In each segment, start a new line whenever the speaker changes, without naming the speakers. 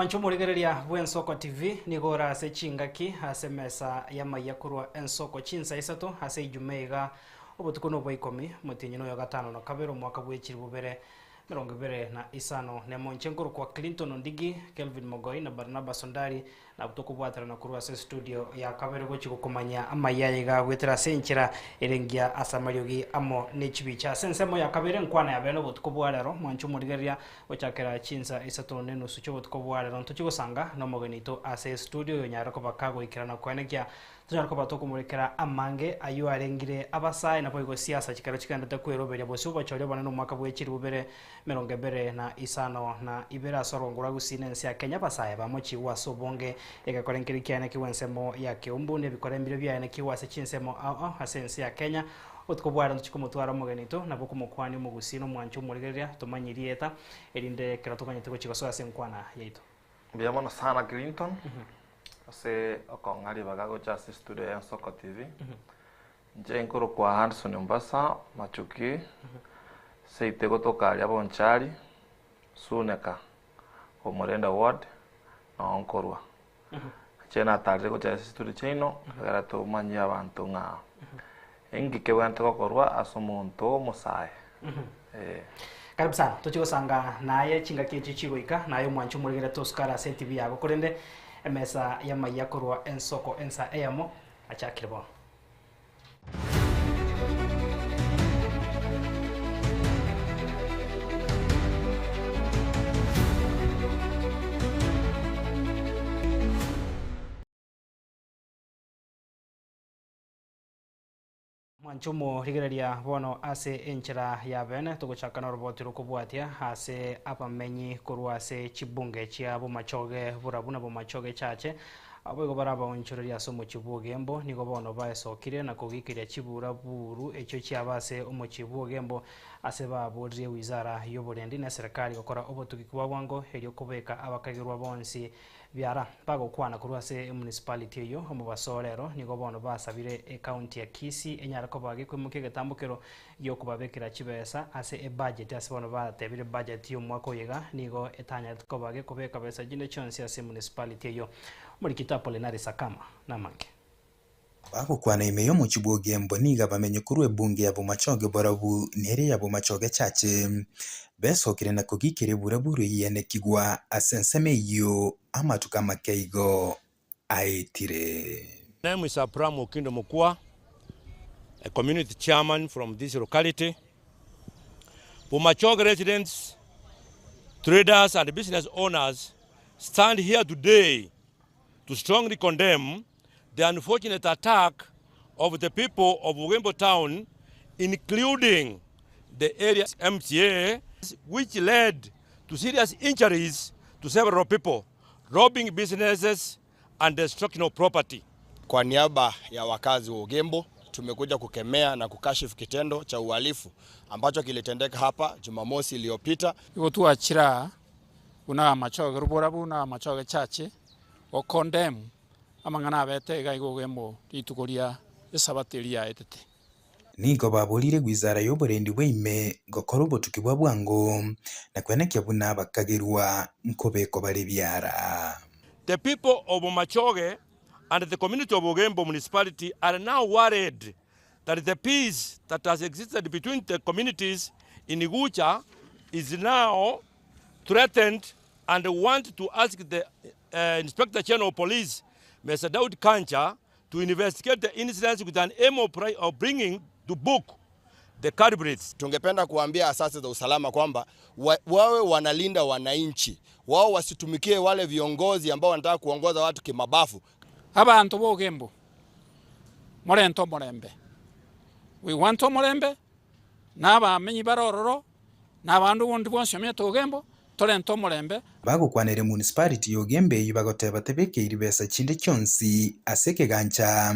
Mwanche omorigereria bw'Ensoko TV nigo ore ase chingaki ase emesa y'amaiya korwa Ensoko chinsa isato ase Ijumaa iga obotuko nobwa ikomi omotienyi noyo gatano na kabere omwaka bw'echiri bobere 25 nemonche nkorokwa Clinton Ondigi, Kelvin Mogoi na Barnabas Ondari Nabwo tokobwaterana korwa ase estudio ya kabere gochia gokomanyia amayia aya iga goetera ase enchera ere engiya ase amariogi amo ne chibicha. Ase ensemo ya kabere nkwana ya bene obotuko bwa rero mwanche omorigereria gochakera chinsa isato ne enusu chi'obotuko bwa rero ntochie gosanga nomogeni oito ase estudio oyonyare koba kagoikerana koenekia Tonyare koba tokomorekera amange ayio arengire abasae, naboigo siasa chikero chigenderete kweroberia bosio obochori obonene omwaka bwe chilifu bibere emerongo ebere na isano na ibere ase orongo rwa Gusii na ense ya Kenya abasae bamochigwe ase obonge egekore nkeri kiaenekigwe ensemo ya Keumbu na ebikore mbiria biaenekigwe ase chinsemo ao ao ase ense ya Kenya. Obotuko bware ntochie komotwara omogeni oito nabo okomokwania omogusii na omwanchi omorigereria tomanye rieta erinde ekero toganyete gochia gosoa ase enkwana yaito.
Mbuya mono sana Clinton ase okong'a ribaga gocha ase studio ya Ensoko TV. Inche nkorokwa Hudson Ombasa Machuki, seite gotoka aria Bonchari, Suneka, Omorenda ward, noo nkorwa. Inche natarire gocha ase studio chiaino ekero tomanyie abanto ng'a inki kebwenerete gokorwa ase omonto omosae. Eh.
Karibu sana, tochie gosanga naye chingaki echi chigoika, naye omwanchi omorigerete osukare ase etibi yago, korende emesa y'amaiya korwa ensoko ensa eyemo achakire bono. Mwanche omorigereria bono ase enchera ya bene, togochaka noroboti rokobwatia ase abamenyi korwa ase chibunge chia bomachoge borabu na bomachoge chache, Aboigo bare abaonchoreria ase omochie bw'ogembo nigo bono baesokire na kogikeria chibura buru echio chiaba ase omochie bw'ogembo ase baboririe wizara y'oborendi na eserekari gokora obotugi bwa bwango erio kobeka abakagerwa bonsi biara bagokwana korwa ase emunicipality eyio omobaso o rero nigo bono basabire ecounty ya Kisii enyare koba gekoimokia egetambokero giokobabekera chibesa ase ebudget ase bono batebire budget y'omwaka oyo iga nigo etanyarete koba gekobeka besa chinde chionsi ase emunicipality eyio. Omorikito Apolinari Sakama namange.
Bagokwana ime y'omochie bw'Ogembo nigo abamenyi korwa ebunge ya Bomachoge Borabu na eria ya Bomachoge Chache besokire na kogikera eburaburu eyio yenekigwa ase ensemo eyio amatuko amake igo aetire.
Name is Abraham Okindo Mokua, a community chairman from this locality. Bomachoge residents, traders and business owners stand here today to strongly condemn the unfortunate attack of the people of Bugembo town including the area MCA which led to serious injuries to several people, robbing businesses and destruction of property.
Kwa niaba ya wakazi wa Ugembo tumekuja kukemea na kukashifu kitendo cha uhalifu ambacho kilitendeka hapa Jumamosi iliyopita.
Igo twachire aa buna amachoge borabu na amachoge chache go condemn amang'ana abete iga iga ogembo rituko ria esabato eria yaetete.
Nigo baborire wizara y'oborendi bwa ime gokora obotuki bwa bwango, na kwenekia buna abakagerwa nkobekwa bare biara.
The people of Bomachoge and the community of Ogembo Municipality are now worried that the peace that has existed between the communities in Gucha is now threatened and want to ask the Inspector General of Police, Mr. Daud Kancha, to investigate the incidents with an aim of, of bringing to book the culprits.
Tungependa kuambia asasi za usalama kwamba wa, wawe wanalinda wananchi wao, wasitumikie wale viongozi ambao wanataka kuongoza watu kimabafu.
Abanto b'ogembo, morente omorembe. We want omorembe, na abamenyi bare ororo, na abanto bonde bonsi omenyete ogembo, torente omorembe.
Bagokwanera emunicipality y'Ogembe eyio bagoteba tebekeiri besa chinde chionsi ase ekegancha.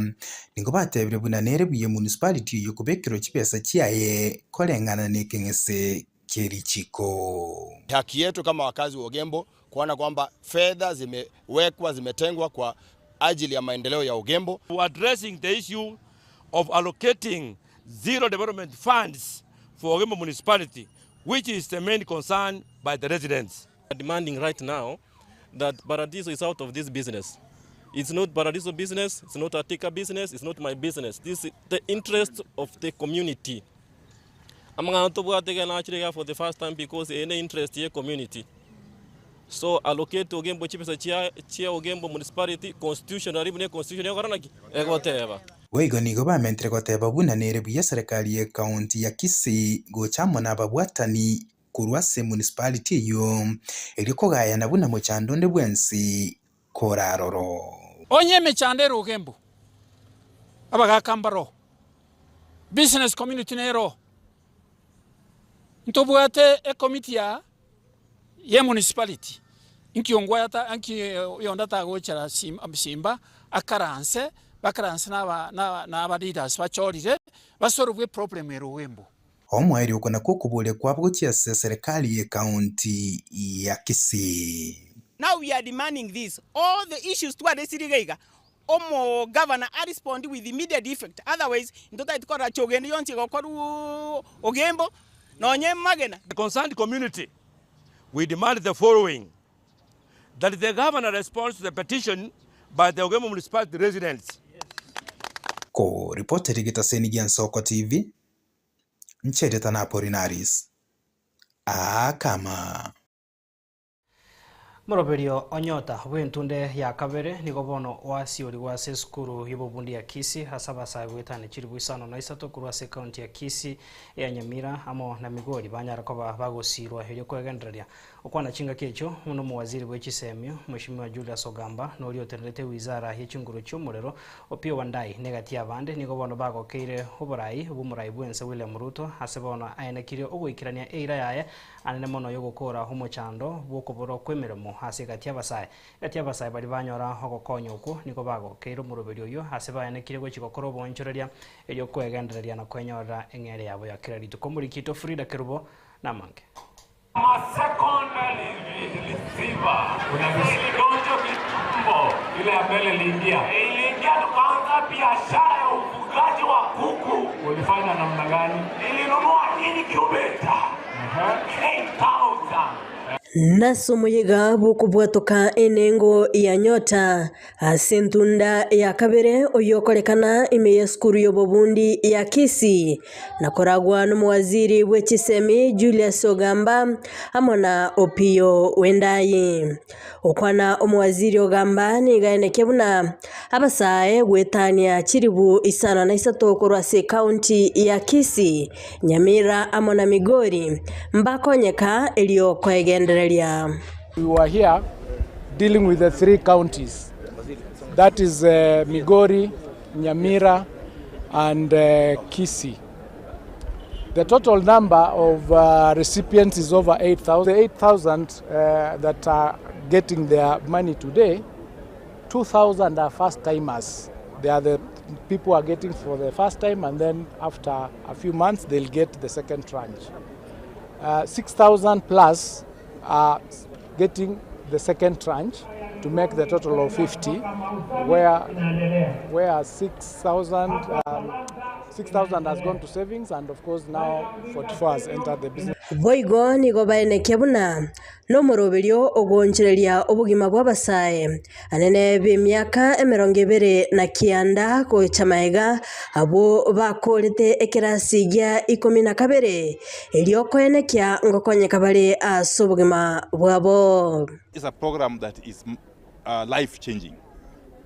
Nigo batebire buna nere buya emunicipality eyio kobekerwa chibesa chiaye koreng'ana nekeng'ese kie richiko.
Haki yetu kama wakazi wa Ogembo kuona kwamba fedha zimewekwa zimetengwa kwa ajili ya maendeleo ya Ogembo.
Addressing the issue of allocating zero development funds for Ogembo Municipality which is the main concern by the residents.
Demanding right now that Paradiso is out of this business. It's not Paradiso business, it's not Atika business, it's not my business. This is the interest of the community. Amang'ana tobwate iga nachire iga for the first time because eye ne interest ye community. So allocate Ogembo chibesa chia chia Ogembo municipality constitutionally buna econstitution egokora naki? Egoteba.
Boigo nigo bamentire goteba buna nere buya eserekari ye county ya Kisii gocha amo nababwatani korwa ase municipality eyio, erio kogayana buna mochando onde bwensi koraroro.
Onye emechando ere Ogembo, abagaka mbaroo, business community neroo, ntobwate ecommittee ya ye municipality, inki ongwata inki oyonde atagochera simba akaranse, bakaranse na na aba leaders bachorire, basolve eproblem ere Ogembo.
Omoerio oko nakwo okoboria kwabo gochia ase serikali y'Ekaunti ya Kisii.
Now we are demanding this, all the issues twaresire iga iga, omo governor a respond with immediate effect otherwise intotageti korora chiogendo yonsi egokorwa Ogembo nonye Magena.
The concerned community, we demand the following, that the governor responds to the petition by the Ogembo Municipality residents.
Ko ripoteri getaseni gia Nsoko TV, Nchereta na Apolinaris Aakama.
Moroberio o Nyota bw'entunde ya kabere nigo bono oasiorigwe ase esukuru y'obobundi ya Kisii ase abasae goetania chilifu isano na isato korwa ase ekaunti ya Kisii, eya Nyamira amo na Migori banyare koba bagosiirwa erio kwegendereria Okwana chingaki echio, buna omowaziri bwe chisemio, Mweshimiwa Julius Ogamba, na oria otenerete ewizara ye chinguru chi'omorero, Opiyo Wandayi, na egati y'abande, nigo bono bagokeire oborai bw'omorai bw'ense William Ruto ase bono aenekirie ogoikerania eira yaye anene mono y'ogokoora omochando bw'okoborwa kw'emeremo ase egati y'abasae. Egati y'abasae baria banyora ogokonya okwo nigo bagokeire omoroberi oyio ase baenekirie gochia gokora oboonchoreria erio kwegendereria na kwenyorera eng'eria yabo ya kera rituko. Omoriki oito Frida Kerubo namange.
Nase omoyega bw'okobwatoka enengo ya Nyota ase entunda ya kabere oyokorekana ime y'esukuru y'obobundi ya Kisii na koragwa nomowaziri bwe chisemi Julius Ogamba amo na Opiyo Wendayi. Okwana omowaziri Ogamba nigo aenekia buna abasae goetania chilibu isano na isato korwa ase ecounty ya Kisii, Nyamira amo na Migori mbakonyeka erio koegendereria.
We were here dealing with the three counties that is uh, Migori, Nyamira and uh, Kisii. The total number of uh, recipients is over 8,000. The 8,000 uh, that are getting their money today, 2,000 are first timers. They are the people who are getting for the first time, and then after a few months, they'll get the second tranche. Uh, 6,000 plus are getting the second tranche to make the total of 50, where, where 6,000 um, 6,000 has gone to savings and of course now 44 has entered the business.
Boigo nigo baenekia buna nomoroberio ogoonchoreria obogima bw'abasae anene b'emiaka emerongo ebere na kianda gocha magega, abwo bakoorete ekerasi gia ikomi na kabere, erio koenekia ngokonyeka bare ase obogima bwabo.
It's a program that is uh, life changing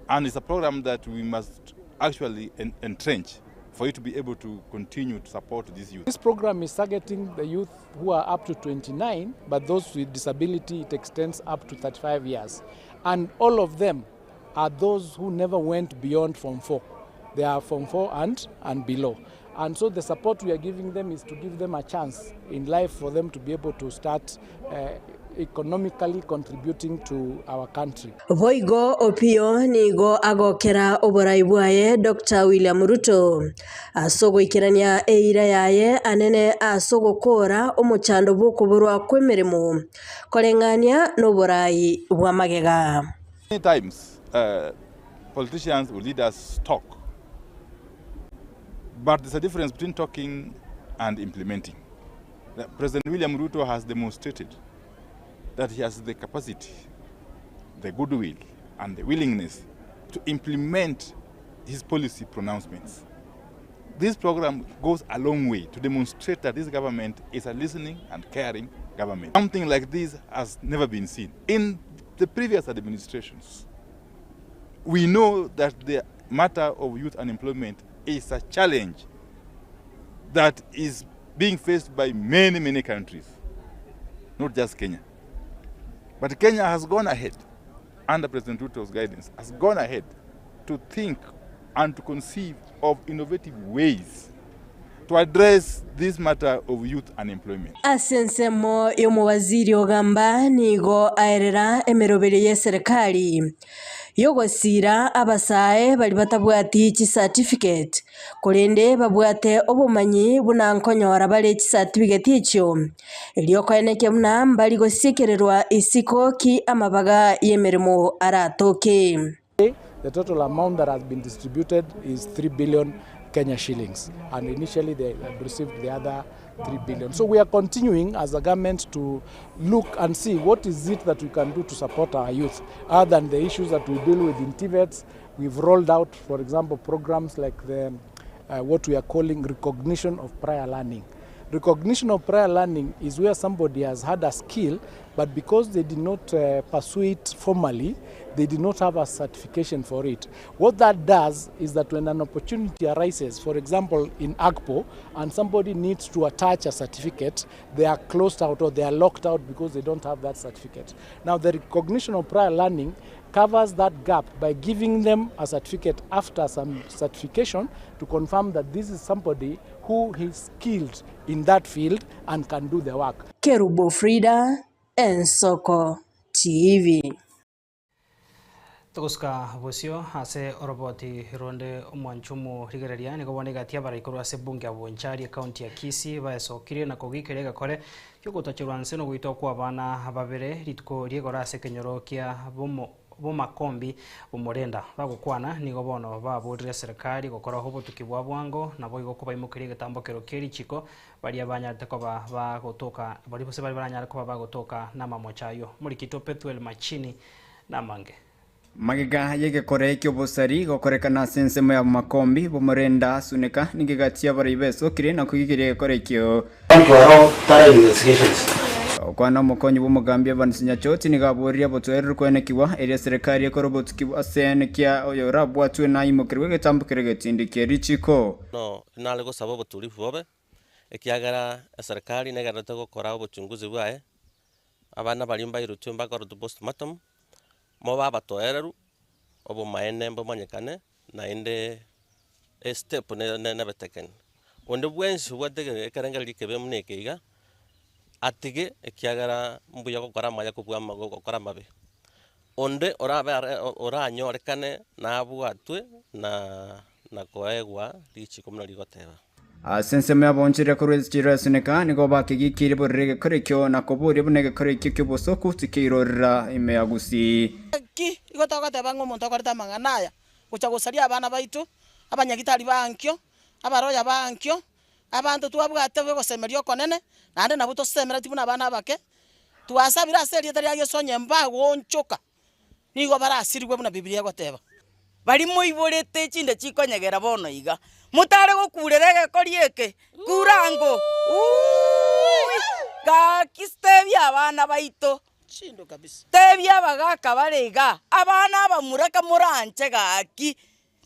and it's a program that we must actually en entrench for you to be able to continue to support this youth.
This program is targeting the youth who are up to 29, but those with disability it extends up to 35 years. And all of them are those who never went beyond Form 4. They are Form 4 and, and below. And so the support we are giving them is to give them a chance in life for them to be able to start uh, economically contributing to our country.
Boigo Opiyo nigo agokera oborai bwaye Doctor William Ruto ase ogoikerania eira yaye anene ase ogokora omochando bw'okoborwa kw'emeremo koreng'ania noborai bw'amagega.
Many times uh, politicians or leaders talk, but there's a difference between talking and implementing. President William Ruto has demonstrated that he has the capacity the goodwill and the willingness to implement his policy pronouncements. This program goes a long way to demonstrate that this government is a listening and caring government. Something like this has never been seen in the previous administrations. We know that the matter of youth unemployment is a challenge that is being faced by many, many countries, not just Kenya. But Kenya has gone ahead, under President Ruto's guidance, has gone ahead to think and to conceive of innovative ways to address this matter of youth unemployment.
Ase ensemo y'omowaziri ogamba nigo aerera emeroberio y'eserekari y'ogosiira abasae baria batabwati chicertificate, korende babwate obomanyi buna nkonyora bare chicertificate echio, erio koenekia buna mbari gosiekererwa isiko ki amabaga y'emeremo aratoke.
The total amount that has been distributed is 3 billion Kenya shillings and initially they had received the other 3 billion. So we are continuing as a government to look and see what is it that we can do to support our youth other than the issues that we deal with in TVETs. We've rolled out, for example, programs like the uh, what we are calling recognition of prior learning. Recognition of prior learning is where somebody has had a skill, but because they did not uh, pursue it formally, they did not have a certification for it. What that does is that when an opportunity arises, for example, in AGPO, and somebody needs to attach a certificate, they are closed out or they are locked out because they don't have that certificate. Now, the recognition of prior learning covers that gap by giving them a certificate after some certification to confirm that this is somebody who is skilled in that field and can do the work.
Kerubo Frida, Ensoko TV.
Togosuka bosio ase oroboti ronde omwanchumu rigereria nigo bono egati abarai korwa ase ebunge ya Bonchari ekaunti ya Kisii baesokirie na kogiikeria egekore kiogotacherwa nse nogoitwa kwa abana babere rituko riegoro ase ekenyoro kia bomo Bomakombi bomorenda bagokwana nigo bono baborire eserekari gokora obotuki bwa bwango naboigo kobaimokeria egetambokero kie richiko baria banyarete koba bagotoka baria gose baria baranyare koba bagotoka namamocho ayio. Omorikito Pethuel Machini namange.
Magega y'egekore ki'obosari gokorekana ase ensemo ya Bomakombi, Bomorenda, Suneka, nigo egati y'abarai besokire na kogigeria egekore ekio. Okwana omokonyi bw'omogambi Evans Nyachoti nigo aboririe obotoereru koenekigwa erio eserekari ekore obotuki ase enekia oyorabwatwe naimokerwe egetambo keria getindi kie richiko.
No nare gosaba obotulivu bobe, ekiagera eserekari negendererete gokora obochunguzi bwaye, abana baria mbairotwe mbakorotwe postmortem, mobe abatoereru, obomaene mbomanyekane, naende estep ne ne nebetekeni. Onde bwensi obwate ege ekerengererio ekebe buna eke iga, atige ekiagera mbuya gokora amaya kobua ama gokora amabe. Onde orabe are oranyorekane nabwatwe na na koegwa richiko buna rigoteba.
Ase ensemo y'abaonchoreria korwa echiro ya Suneka nigo bakegikirie borere egekoro ekio na koboria buna egekoro ekio ki'obosoku tikeirorera ime ya Gusii.
Naki igo togoteba ng'a omonto okorete amang'ana aya gocha gosaria abana baito, abanyagitari ba ankio, abaroya ba ankio, abanto twabwate bogosemeria okonene, naende nabwo tosemeretie buna abana abake, twasabire ase erieta ria Yeso onye mbagoonchoka, nigo barasirigwe buna Bibilia egoteba.
Baria moiborete chinde chikonyegera bono iga, motare gokurera egekori eke, kura ango, uuui, gaki tebia abana baito, tebia abagaka bare igaa, abana abamura kamoranche gaki,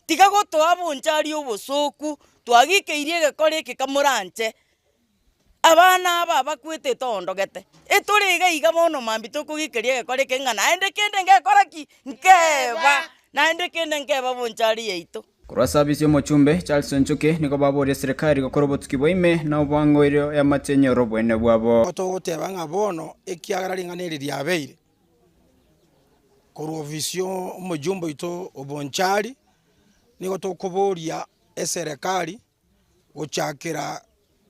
tiga gotoa bonchari obosoku, twagikeirie egekori eke kamoranche. Abana aba abakwete etoondogete, etore iga iga bono mambia tokogikeria egekora eke ng'a naende kende ngekora ki? Nkeba, naende kende nkeba bonchari yaito.
Korwa ase abisi y'omochumbe Charles Onchoke nigo baboria eserekari gokora obotuki bwa ime na obwango erio eamate enyore oboene bwabo.
Togoteba ng'a bono ekiagera ring'ana eri riabeire, korwa ofisi y'omojumbe oito o Bonchari, nigo tokoboria eserekari gochakera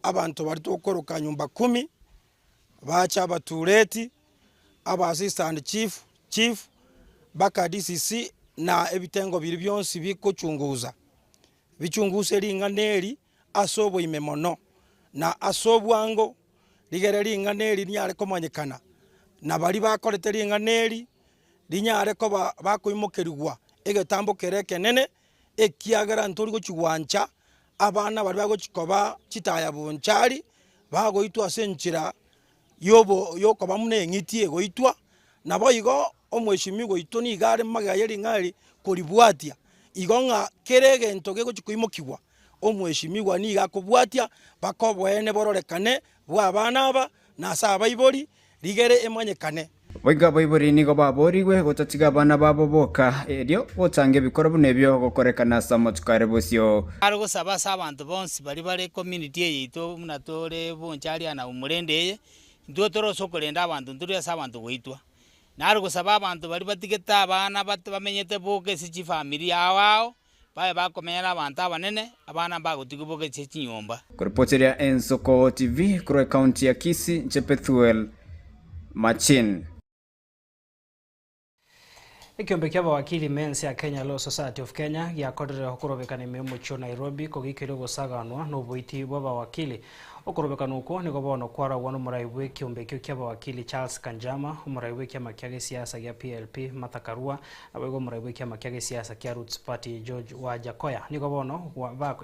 abanto baria tokoroka nyumba kumi, bache abatureti, aba assistant chief, chief, mpaka DCC na ebitengo biria bionsi bikochunguza, bichunguse ring'ana eri ase oboime mono, na ase obwango, rigere ring'ana eri rinyare komanyekana, na baria bakorete ring'ana eri. rinyare koba bakoimokerigwa egetambo kere ekenene, ekiagera ntori gochia gwancha abana baria bagochia koba chitaya bonchari, bagoitwa ase enchera yobo yokoba buna eng'iti egoitwa, naboigo omweshimiwa oito nigo are magega ye ring'ana eri koribwatia, igo ng'a kera egento gegochia koimokigwa, omweshimiwa nigo akobwatia mpaka oboene bororekane bwa abana aba, na ase abaibori, rigere emanyekane.
Boigo abaibori nigo baboorigwe gotatiga abana babo boka, erio gotanga ebikoro buna ebio gokorekana ase amatuko are bosio.
Are gosaba ase abanto bonsi baria bare ecommunity eye yaito buna tore Bonchari na Umurende eye, intwe tore ase okorenda abanto ntori ase abanto goitwa. Nare gosaba abanto baria batigete abana bamenyete boka ase chifamiri ao ao, babe bakomenya nabanto abanene, abana mbagotigwa boka ase chinyomba.
Koripoteria Ensoko TV korwa ekaunti ya Kisii, inche Pethuel Machin.
Ekiombe kia abawakili ime ense ya Kenya Law Society of Kenya giakorire okorobekana ime y'omochie o Nairobi kogikeria ogosaganwa na oboiti bw'abawakili. Okorobekana okwo nigo bono kwaragwa nomorai bw'ekiombe ekio kia abawakili Charles Kanjama, omorai bw'ekiama kia gesiasa gia PLP Martha Karua, Naboigo omorai bw'ekiama kia gesiasa kia Roots Party George Wajackoyah nigo bono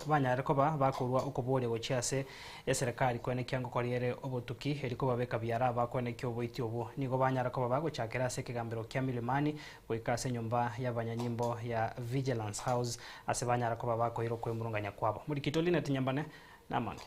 banyarire koba bakorua okoboria gochia ase eserekari koenekia ngokori ere obotuki eri kobabeka biara abakoenekia oboiti obwo. Nigo banyara koba bagochakera ase ekegambero kia Milimani goika ase enyomba y'abanyanyimbo ya Vigilance House ase banyara koba bakoira okwemurungania kwabo. Morikito Linet Nyambane namange.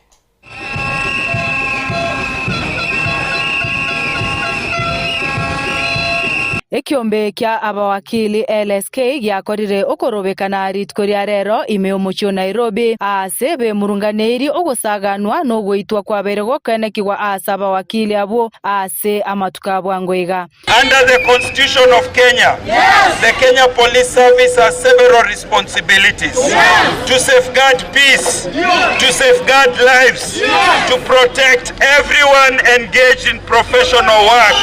Ekiombe kia abawakili LSK giakorire okorobekana rituko ria rero ime y'omochie o Nairobi aase bemurunganeirie ogosaganwa na ogoitwa kwabeire gokenekigwa aase abawakili abwo aase amatuko a bwango iga.
Under the Constitution of Kenya, yes. the Kenya Police Service has several responsibilities yes. to safeguard peace, yes. to safeguard lives, yes. to protect everyone engaged in professional work.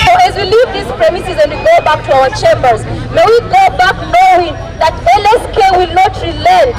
So as we leave these premises and we go back to our chambers, may we go back knowing that LSK will not relent,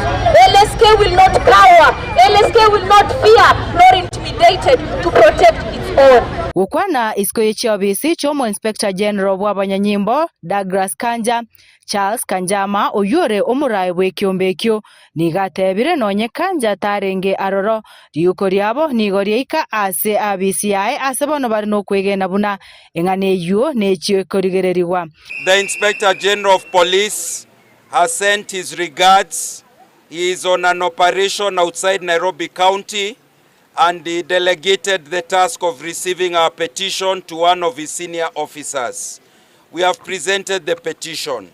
LSK will not cower, LSK will not fear nor intimidated to protect its own.
Gokwana isiko ye chiobisi chi'Omoinspector General bw'abanyanyimbo Douglas Kanja, Charles Kanjama oyio ore omoraai bw'ekiombe ekio, nigo atebire nonye Kanja tarenge aroro, riuko riabo nigo riaika ase abisi yaye ase bono bare nokwegena buna eng'ana eyio nechio ekorigererigwa.
The Inspector General of Police has sent his regards. He is on an operation outside Nairobi County and he delegated the task of receiving our petition to one of his senior officers. We have presented the petition.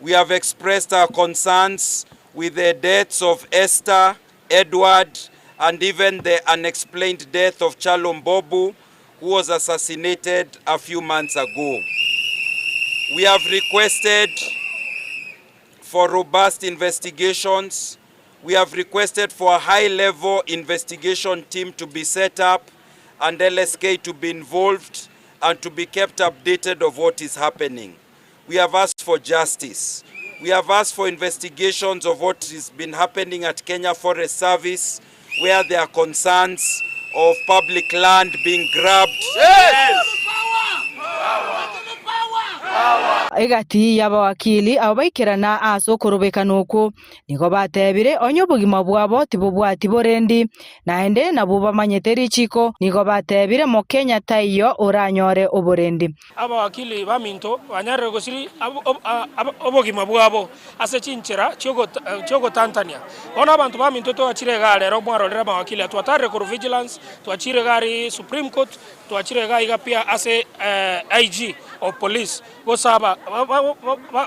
We have expressed our concerns with the deaths of Esther, Edward, and even the unexplained death of Chalo Mbobu, who was assassinated a few months ago. We have requested for robust investigations. We have requested for a high-level investigation team to be set up and LSK to be involved and to be kept updated of what is happening. We have asked for justice. We have asked for investigations of what has been happening at Kenya Forest Service, where there are concerns of public land being grabbed. Yes!
Egati y'abawakili abo baikerana ase okorobekana okwo, nigo batebire onye obogima bwabo tibobwati borendi, naende nabwo bamanyete richiko, nigo batebire Mokenya taiyo oranyore oborendi.
Abawakili baminto banyarire gosiria obogima bwabo ase chinchera chi'ogotantania. Bono abanto baminto twachire igaa rero mwarorire amawakili aya, twatarire korwa Vigilance, twachire iga aria Supreme Court, twachire igaa iga pia ase IG of Police gosaba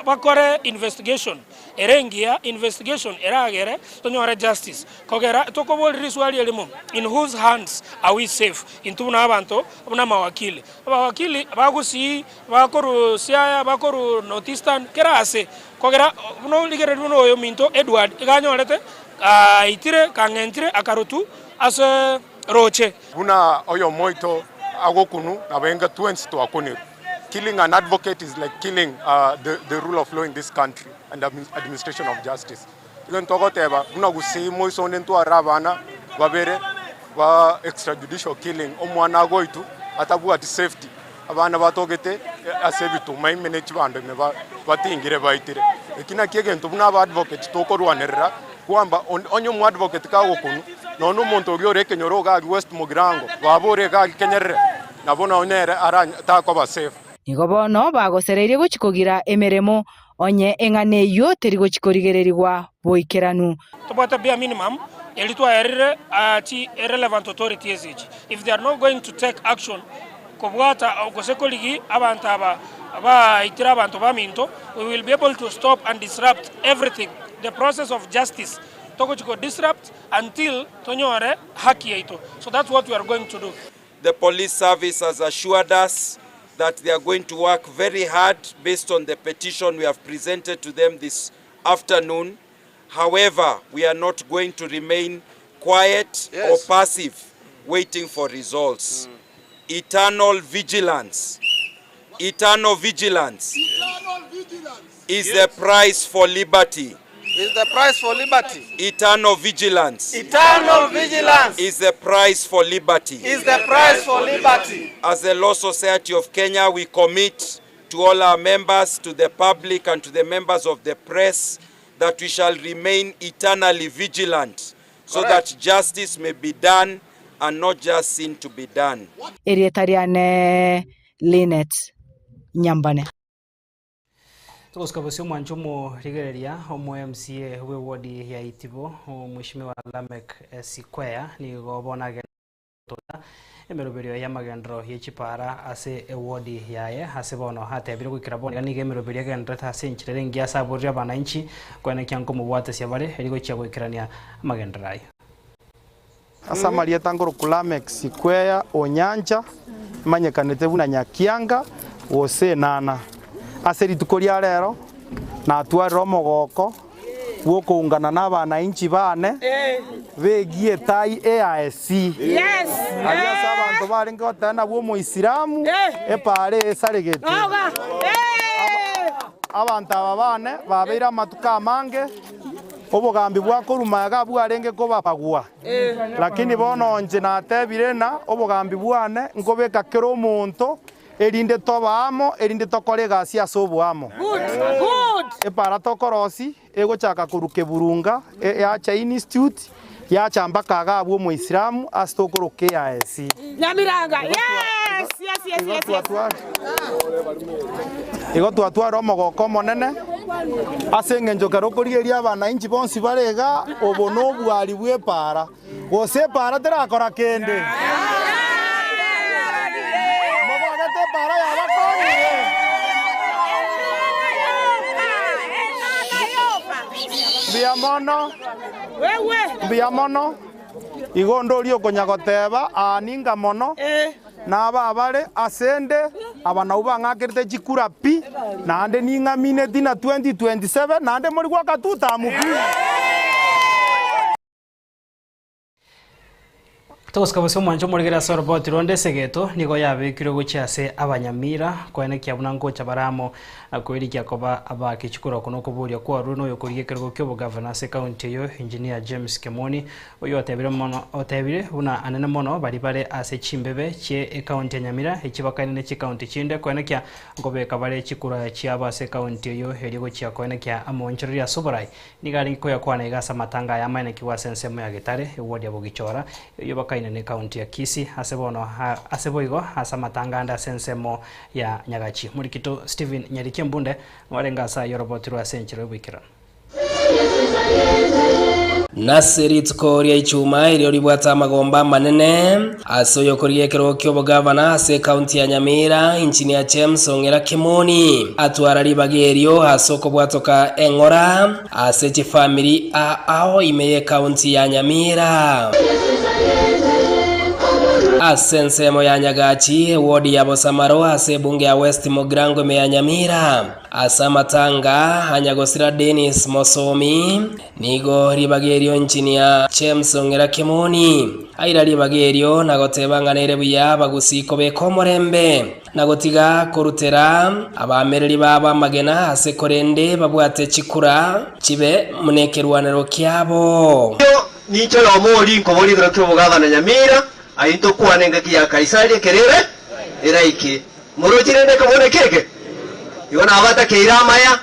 bakore investigation ere engiya, investigation eragere tonyore justice. Kogera tokoboria riswali erimo, in whose hands are we safe intwe buna abanto buna amawakili? Abawakili ba Gusii, bakorwa Siaya, bakorwa North Eastern, kera ase. Kogera buna origereria buna oyo ominto Edward iga anyorete, aitire, kang'entire akarotwa ase roche.
Buna oyomo oito agokunu, nabo enga twensi twakunirwe. Killing an advocate is like killing the, the rule of law in this country and administration of justice. Igo ntogoteba buna Gusii moiso onde ntware abana babere ba extrajudicial killing, omwana agoitwa atabwati safety. Abana batogete ase ebituma ime ne chibando ime batingire baitire. Eki nakio egento buna aba advocate tokorwanerera kwamba onye omo advocate kagokunwa nonya na omonto oria ore ekenyoro iga aria West Mugirango baba ore iga aria Kenyerere nabo nonya nere ara takoba safe.
Nigo bono bagosereirie gochia kogira emeremo, onye eng'ana eyio teri gochia korigererigwa boikeranu.
Tobwate bare minimum eri twaerire chi relevant authorities echi if they are not going to take action kobwata gose korigi abanto aba baitire abanto baminto we will be able to stop and disrupt everything the process of justice togochi ko disrupt until tonyore haki yaito so that's what we are going to do.
The police service has assured us that they are going to work very hard based on the petition we have presented to them this afternoon. However, we are not going to remain quiet or passive waiting for results. Eternal vigilance, eternal vigilance is the price for liberty.
Is the price for liberty.
Eternal vigilance.
Eternal vigilance.
Is the price for liberty.
Is the price for liberty.
As the Law Society of Kenya, we commit to all our members, to the public, and to the members of the press that we shall remain eternally vigilant so that justice may be done and not just seen to be done.
Erieta riane Linet Nyambane.
Togosika bosio omwancho omorigereria omo MCA bwe ward ya Itibo omweshimiwa Lameck Sikwea nigo bono agenda emeroberio y'amagendero ye chipara ase eward yaye ase bono atebire goikera bono iga nigo emeroberio egenderete ase enchera ere engiya ase aborire abananchi koenekia nkomobwatesia bare eri gochia goikerania amagenderero ayio.
Ase amarieta nkorokwa Lameck Sikwea Onyancha, imanyekanete buna Nyakianga gose Enana. Ase rituko ria rero natwarire omogoko bw'okoungana n'abanainchi baane begie etai AIC. Aria ase abanto barenge goteba nabwo Omoislamu, epaara eye esaregete. Abanto aba baane babeire amatuko amange, obogambi bwa korwa magega bwarenge kobabagua. Lakini bono inche natebire ng'a obogambi bwane nkobeka kera omonto, erinde tobe amo, erinde tokore egasi ase oboamo. Epaara tokorosia egochaka korwa Keburunga, yacha Institute, yacha mpaka iga abwo Omoislamu ase tokoroka AIC. Igo twatwara omogoko omonene ase engencho ekero okorigereria abanainchi bonsi bare iga, obo nobwari bw'epaara, gose epaara terakora kende. Mobogete epaara yabakonyire. Mbuya mono, mbuya mono. Igo onde oria okonya goteba, Aa ninga mono, na aba abare ase 'nde, aba nabwo bang'akerete chikura pi, naende ning'amineti na 2027, naende mori goaka tutamu pi.
Togosika bosio omwancho omorigere ase oroboti ronde esegeto nigo yabekirwe gochia ase abanyamira koenekia buna ngocha bare amo na koerikia koba abakechi korwa oko nokoboria kwarure noyokorigia ekerogo kiobogavana ase ekaunti eyio Engineer James Kemoni Oyio otebire mono otebire buna anene mono baria bare ase chimbebe chie ekaunti ya Nyamira echi bakaine ne chikaunti chinde koenekia nkobeka bare chikura chiabo ase ekaunti eyio erio gochia koenekia amoonchoreria ase oborai. Nigo arenge koyakwana iga ase amatanga aya amaenekigwe ase ensemo ya Getare, eward ya Bogichora, eyio bakaine ne ekaunti ya Kisii ase bono ase boigo ase amatanga ande ase ensemo ya Nyagachi. Morikito Stephen Nyarikia Mbunde nwarenge ase ayio orobotirwe ase enchera y'oboikeranu.
Nase rituko ria Ichuma erio ribwate amagomba amanene ase oyokorigia ekerogo ki'obogavana ase ekaunti ya Nyamira, Engineer James Ong'era Kimoni atwara ribaga erio ase okobwatoka eng'ora ase chifamiri ao ime y'ekaunti ya Nyamira. Ase ensemo ya Nyagachi, ewodi ya Bosamaro ase ebunge ya West Mugirango ime ya Nyamira, Ase amatanga a nyagosira Dennis Mosomi, nigo ribaga erio Engineer James Ong'era Kimoni aira ribaga erio na goteba ng'a nere buya abagusii kobeka omorembe na gotiga korutera abaamereri babo amagena ase korende babwate chikura chibe buna ekerwanero kiabo.
Ninche oyomo oria nkoboria igoro ki'obogavana Nyamira, aye ntokwane engaki ya Kaisari ekero ere eraike. Moroche rende ekebone keke? Igo nabatakeire amaya,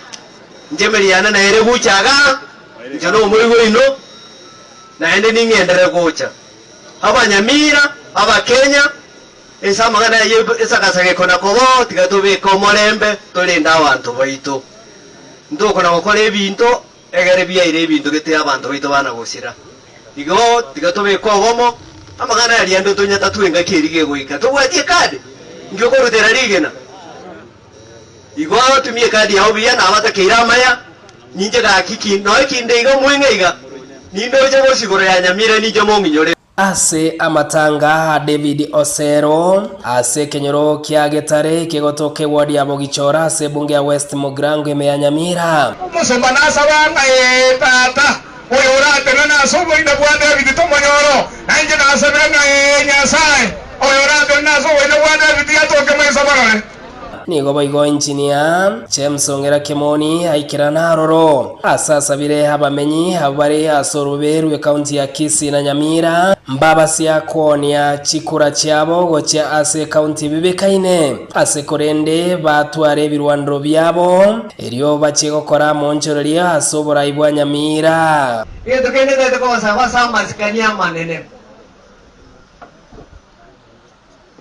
inche emeria yane nere gocha igaa, inche nomoigwa oino, naende ning'enderere gocha. Abanyamira, Abakenya, Ase amang'ana ayio esagasaga ekona kobao, tiga tobeke omorembe, torende abanto baito. Ntokona gokora ebinto egere biaire ebinto gete abanto baito bana gosira. Igo tiga tobeke obomo, amang'ana aria ande tonyatatwe engaki eria gegoika. Tobwati ekadi? Inki okorutera rigena? Igo tumia ekadi yao buya na abatakeire amaya, ninche gaki ki noe kinde iga omweng'e iga, nindoche bosio igoro ya nyamira ninche mong'inyore.
Ase amatanga a David Osero, ase ekenyoro kia Getare kegotoka eward ya Bogichora ase ebunge ya West Mugirango ime ya Nyamira.
Omosomba nasaba ng'a, Ee, tata, oyo oratenene ase oboina bwa David tomonyoro, na inche nasabire ng'a, Ee, Nyasae, oyo oratenene ase oboina bwa David atoke maiso marore.
Nigo boigo Engineer James Ong'era Kemoni aikerana aroro ase asabire abamenyi abwo bare ase orobe rw'ekaunti ya Kisii na Nyamira mbabasia koonia chikura chiabo gochia ase ekaunti ebibekaine ase korende batware ebirwanero biabo erio bachie gokora amoonchoreria ase oborai bwa Nyamira.
Egento kende ntaete kogosaba ase amasikani amanene.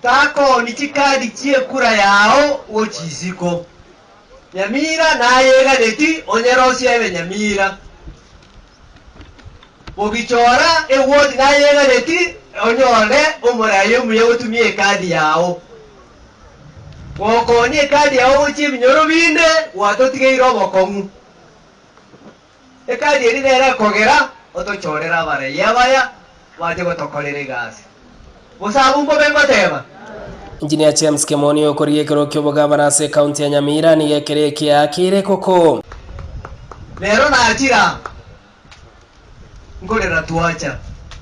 Takooni chikadi chi'ekura yao gochia isiko. Nyamira nayeganeti onyerosie ebe Nyamira. Bogichora ewodi nayeganeti onyore omorai omuya gotumia ekadi yao. Gokoonia ekadi yao gochia ebinyoro binde gwatotigeire obokong'u. Ekadi eria nere ekogera otochorere abarai abaya bache gotokorera egasi. Gose abwo mbobe ngoteba?
Engineer James Kemoni okorigia ekerogo ki'obogavana ase ekaunti ya Nyamira nigo ekero eke akeire koko.
Rero nachire aa, nkorera twacha.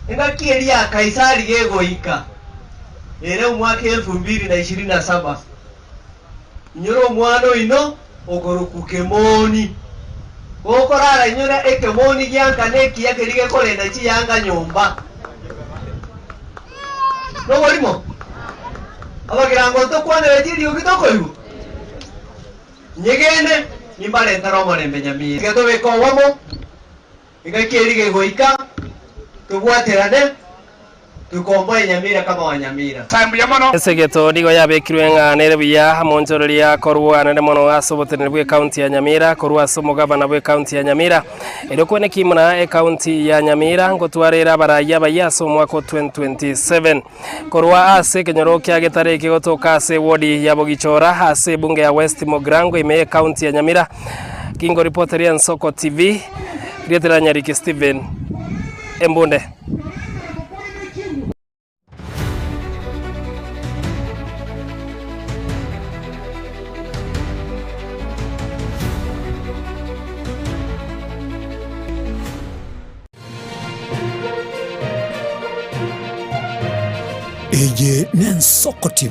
Engaki eria ya Kaisari gegoika, ere omwaka elfu mbili na ishirini na saba, Inyora omwana oino okorokwa Kemoni. Gokorara inyora ekemoni gianka nekiya keria gekorenda chiyanga nyomba. Noborimo? Abagirango ntokwanereti eriogi tokoigwa? Inyegene, nimbarentere omorembe nyamira. Tiga tobeke obomo, engaki eria gegoika, tobwaterane. Tokomboe Nyamira kama wa Nyamira.
Esegeto nigo yabekirwe ng'a nere buya amonchoreria korwa anene mono ase oboteneneri bw'ecounty ya Nyamira korwa ase omogavana bw'ecounty ya Nyamira erio kweneki muna ecounty ya Nyamira ngotwara ere abarai abayia ase omwaka o 2027 korwa ase ekenyoro kia Getare ekegotoka ase ewodi ya Bogichora ase ebunge ya West Mugirango ime y'ecounty ya Nyamira Kingoripoteria Ensoko TV rietera Nyariki Stephen Embunde.
Eye n'Ensoko TV.